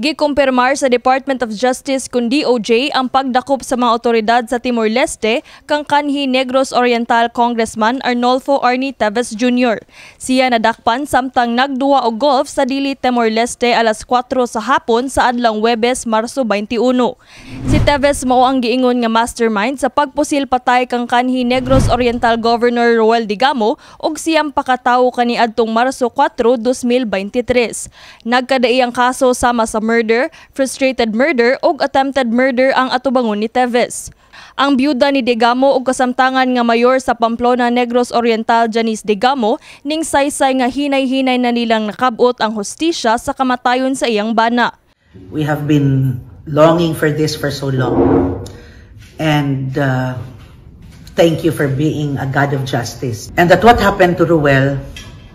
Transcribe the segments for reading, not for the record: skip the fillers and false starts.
Gikumpirmar sa Department of Justice kun DOJ ang pagdakop sa mga otoridad sa Timor-Leste kang kanhi Negros Oriental Congressman Arnolfo Arnie Teves Jr. Siya nadakpan samtang nagduwa og golf sa Dili, Timor-Leste alas 4 sa hapon sa adlawng Webes, Marso 21. Si Teves mao ang giingon nga mastermind sa pagpusil patay kang kanhi Negros Oriental Governor Roel Degamo ug siyang pakatawo kaniadtong Marso 4, 2023. Nagkadai ang kaso sama sa murder, frustrated murder ug attempted murder ang atubangon ni Teves. Ang byuda ni Degamo ug kasamtangan nga mayor sa Pamplona, Negros Oriental, Janice Degamo, ning saysay nga hinay-hinay na nilang nakabot ang hustisya sa kamatayon sa iyang bana. We have been longing for this for so long. And thank you for being a God of justice. And that what happened to Ruel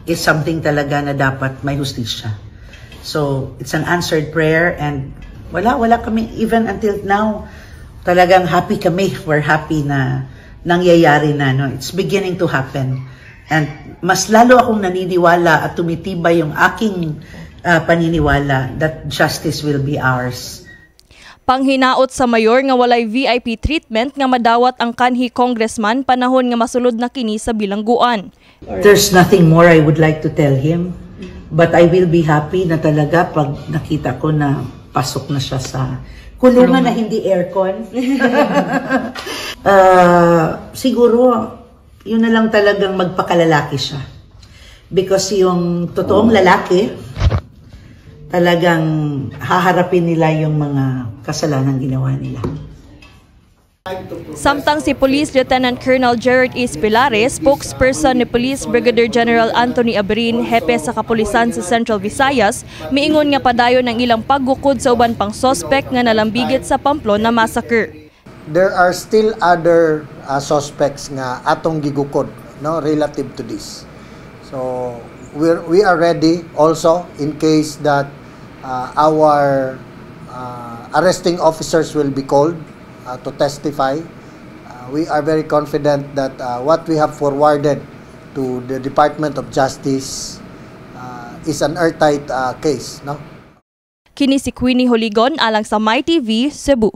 is something talaga na dapat may hustisya. So, it's an answered prayer and wala kami, even until now, talagang happy kami. We're happy na nangyayari na, no? It's beginning to happen. And mas lalo akong naniniwala at tumitibay yung aking paniniwala that justice will be ours. Panghinaot sa mayor nga walay VIP treatment nga madawat ang kanhi congressman panahon nga masulod na kini sa bilangguan. There's nothing more I would like to tell him. But I will be happy na talaga pag nakita ko na pasok na siya sa kulungan na hindi aircon. Siguro, yun na lang, talagang magpakalalaki siya. Because yung totoong lalaki, talagang haharapin nila yung mga kasalanan ginawa nila. Samtang si Police Lieutenant Colonel Gerard E. Pilares, spokesperson ni Police Brigadier General Anthony Aberin, hepe sa kapulisan sa Central Visayas, miingon nga padayon ang ilang paggukod sa uban pang sospek nga nalambigit sa Pamplona Massacre. There are still other suspects nga atong gigukod, no, relative to this. So we are ready also in case that our arresting officers will be called to testify. We are very confident that what we have forwarded to the Department of Justice is an airtight case, no? Kini si Queenie Holigon alang sa MyTV, Cebu.